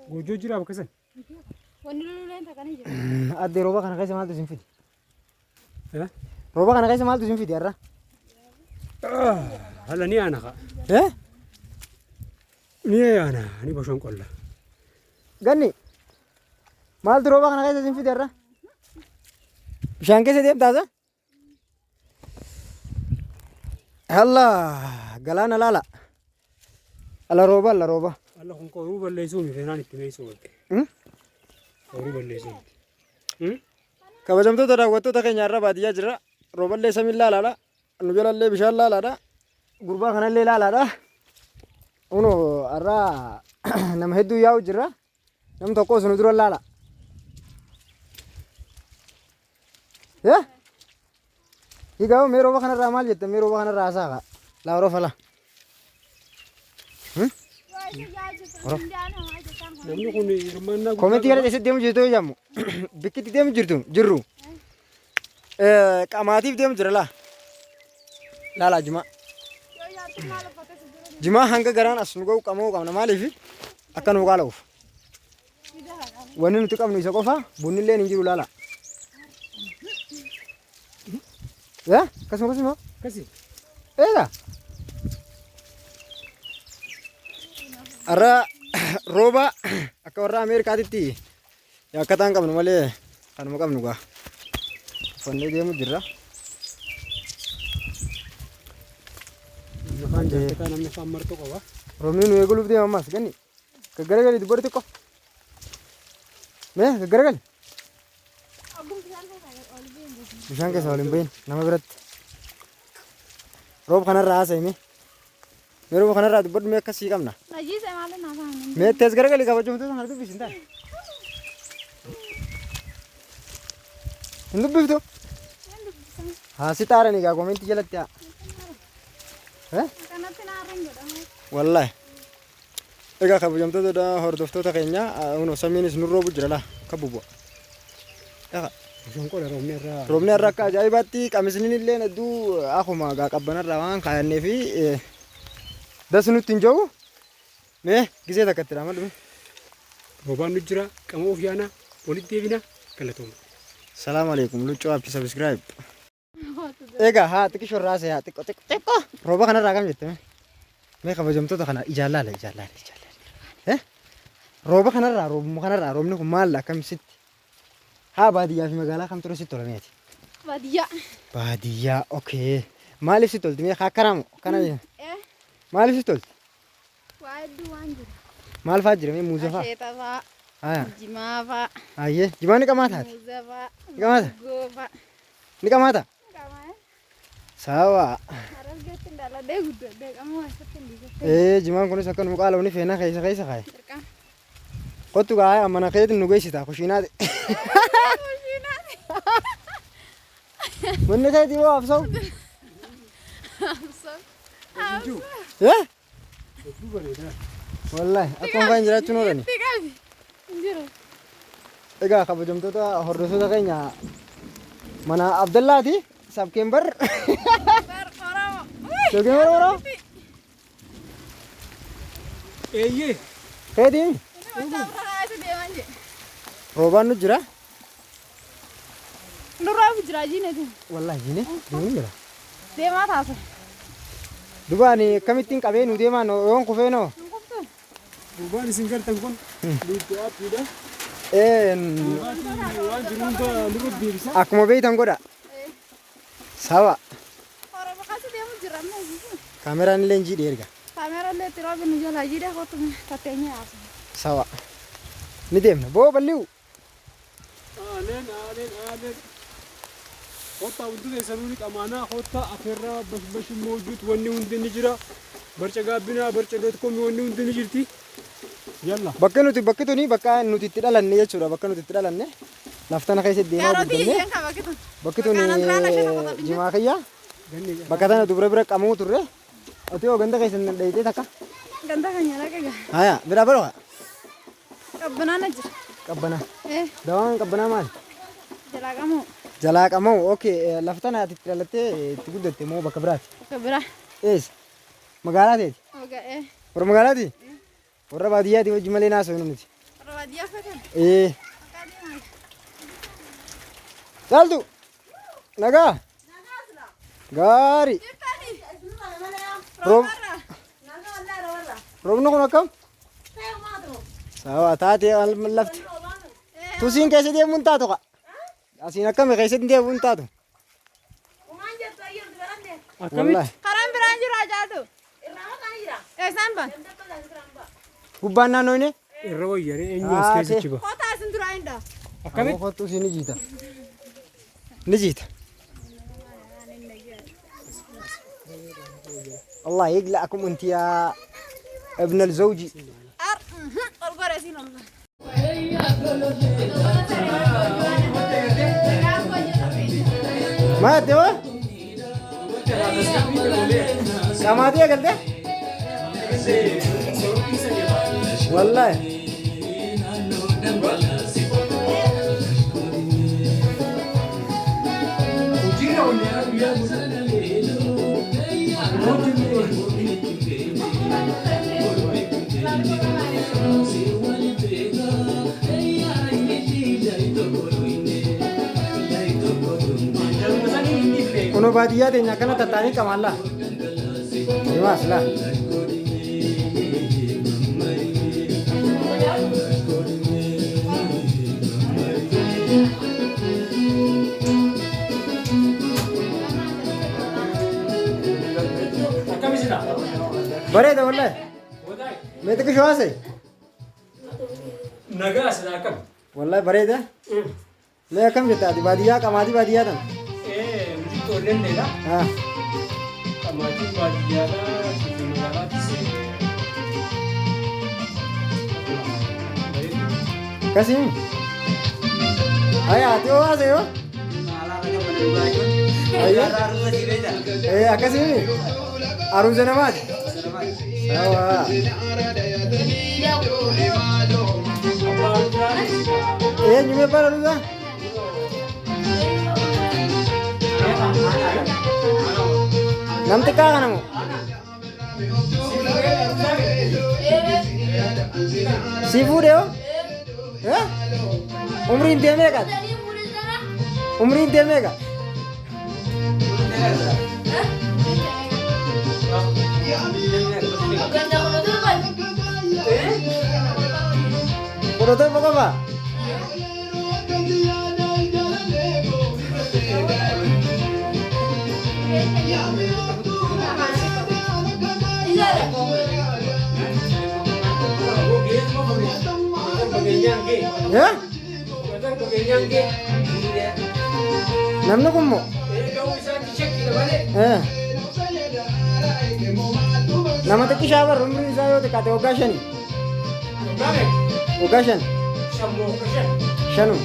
Goojjoo jira bakka san. Wanni loluleen takka ni jira. Addee rooba kana keessa maaltu isin fide? Eh? Rooba kana keessa maaltu isin fide har'a? Hala ni aana kaa. Eh? Ni aana ni boshoon qolla. Ganni maaltu rooba kana keessa isin fide har'a? Bishaan keessa deemtaasa? Halla galaana laala. Ala rooba ala rooba. Alla kun qoruu balleessuu miti feenaan itti meessuu bakke. Hmm? Qoruu balleessuu miti. Hmm? Kabajamtoota daawwattoota keenya har'a baadiyyaa jirra. Rooballee samiin laalaadha. Nu jalallee bishaan laalaadha. Gurbaa kanallee laalaadha. Kunoo har'a nama hedduu yaa'u jirra. Nam tokko osoo nu dura laala. Eh? Higaa mee rooba kanarraa maal jette mee rooba kanarraa haasaa kaa. Laa roofa laa. Namni kun hirmaannaa guddaa Komentii kana keessatti deemu jirtu jedhamu. Bikkitti deemu jirtu jirru. Qamaatiif deemu jira laa. Laalaa jimaa. Jimaa hanga garaan as nu ga'u qamoo qabna maaliif akka nu qaala'uuf. Wanni nuti qabnu isa qofa bunni illee hin jiru laala. Yaa akkasuma akkasuma. Akkasi. Eega. Har'a rooba akka warra Ameerikaatitti akkataa hin qabnu malee kanuma qabnu gaa. Uffannee deemu jirra. Namni kaan jaakketaa namni kaan marxoo qaba. Roobni nu eegaluuf deema ammas ganni. Gaggaragali dubbadhu xiqqoo. Mee gaggaragali. Bishaan keessa ol hin bahin nama biratti. Rooba kanarraa haasa'e mee. Mee rooba kanarraa dubbadhu mee akkasii qabna. Najiisa maal naa ta'an. Mee itti as garagali kabajamtoota kana dubbisi hin taane. Hin dubbiftu? Haa si xaaran egaa komentii jalatti haa. Eh? Kanatti naarran godhamu. Wallahi. Egaa kabajamtoota hordoftoota keenya kunoo samiinis nu roobu jira laa akka bubu'a. Egaa Bishaan qola roobni irraa. roobni har'a akka ajaa'ibaatti qamisni illee hedduu akkuma egaa qabbanarraa waan kaayannee fi das nutti hin jiru. Mee gisee takka itti dhaamadhu. Roobaan nu jira qama'uuf yaana walitti deebina galatooma. Salaam alaikum luccoo appi subscribe. Egaa haa xiqqisho irraa haa xiqqo xiqqo xiqqo rooba kanarraa kam jette mee? Mee kabajamtoota kana ijaan laala ijaan laala ijaan laala. Eh? Rooba kanarraa roobuma kanarraa roobni kun maal akkam sitti? Haa baadiyyaa fi magaalaa kam ture sitti tola meeti? Baadiyyaa. Baadiyyaa okay. Maaliif sitti tolti mee haa akkanaa moo akkana Eh, maaliif sitti tolti? waa hedduu waan jiru. Maal fa'aa jira mee muuza fa'aa? Asheeta fa'aa, Haya jimaa fa'aa, hayyee jimaa ni qamaa taate? muuza fa'aa, Ni qamaata? maangoo fa'aa. Ni qamaata? Qamaa Sawa. Harargeetti dhaladhee guddadhee qamoo asitti hin dhiisatti. Ee jimaan kunis akka nu qaala'u ni feena keessa keessa kaaye. Dirqama. Kottu gaa mana keetiin nu geessita kushiinaati. Kushiinaati. Manni keetii hoo absa'u? Absa'u. Eh? Hedduu bareedaa. Wallahi akkuma faan jiraachuun oolani. Itti qabi. Hin jiru. Egaa kabajamtoota hordoftoota keenya mana Abdallaati sabkeen bar Bar Oromoo. sabkeen bar Oromoo Eeyyee. keetiin Inni bakka biraa isa deeman jedhe. roobaan nu jira. Nurraa of jira jiineeti. Wallahi jiine deemuun jira. Deemaa taasa. Duba ani akkamittiin qabee nu deemaa no yoon kufee noo. Hin kuftu. Gurbaan isin gartan kun luuccoo appiidha. Ee, Waan jiru hunda nurra deebisa. Akkuma beektan godha. Sawa. Oromo kasi deemu jira amma isiisu. Kaameraan illee hin jiidhe erga. Kaameraan illee itti roobni nu jalaa jiidhe kottu tatteenyee haasofna. Sawa. Ni deemna. Boo balli'u. Aaleen aaleen aaleen. Kottaa hundi keessanuu ni qamaanaa kottaa afeerraa bashbashin mawjuud wanni hundi ni jira. Barca gaabbinaa barca dot com wanni hundi ni jirti. Yalla. Bakki nuti bakki tuni bakka nuti itti dhalanne jechuudha. Bakka nuti itti dhalanne laftana keessa deemaa Kaarotii guddanne. isheen qaba kitun. Bakki tuni Bakka anaan duraan ashee tokko jimaa kiyya. Ganni Bakka tana dubra bira qamuu turre. Ati hoo ganda keessa dhayitee takka. Ganda keenya dhaqe gaa. Haya biraa baroo Qabbanaan na jira. qabbana. Eh, Dawaan qabbanaa maali? jalaa qamoo. Jalaa qamoo. Okay lafa tana ati itti dhalattee itti guddatte moo bakka biraati? Bakka biraa. Eessa? Magaalaa teeti? Oga eh. Warra magaalaati? Warra baadiyyaati wajji malee naasoo nuti. Baadiyyaa fetan. Ee. Maqaa deemaa. Caaltu. Nagaa. Gaarii. Jirtani. Roob. Roobarra. Roobni kun akkam? Sawa taatee lafti. Tusiin keessa deemuun taatu qa. Asiin akkami keessatti deemuun taatu. Wallahi. Karaan biraan jiru ajaa'atu. Eessaan ban? Gubbaan naannoo inni. Irra wayyaree eenyu as keessa chiba. Kootaa isin duraa hin dha. Akkamitti? Kottu si ni jiita. Ni jiita. الله يقلعكم انت يا ابن الزوجي. Ar. Ol gore isin ol. ما توا سمعتي قلت والله. Kuno baadiyyaa teenya akkana tattaanii qamaallaa. Himaas laa. Bareeda wallahi. Mee xiqqishoo haasa'e. Nagaa silaa akkam? Wallahi bareeda. Mee akkam jetta ati baadiyyaa qamaatii baadiyyaa tan? Ee, nuti ijoolleen dheedha. Haa. Qamaatiin baadiyyaadhaa fi magaalaattis. Akkasii. Haya ati hoo haasa'e hoo? Ayya. Ee akkasii. Aruuza namaati. Sawa. Eenyu mee bara aruuza? Nam xiqqaa kana moo? Si fuudhe hoo? Eh? Umriin tee meeqa? Umriin tee meeqa? 17 qofa? Eh? Namni kun moo? Eh. Nama xiqqishaa barru umriin isaa yoo xiqqaate waggaa 5. Waggaa 5. Shanu.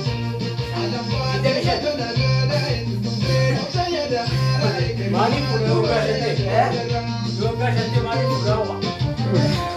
Maaliif fuudhee waggaa 5 ta'e? Waggaa 5 ta'e maaliif fuudhaa?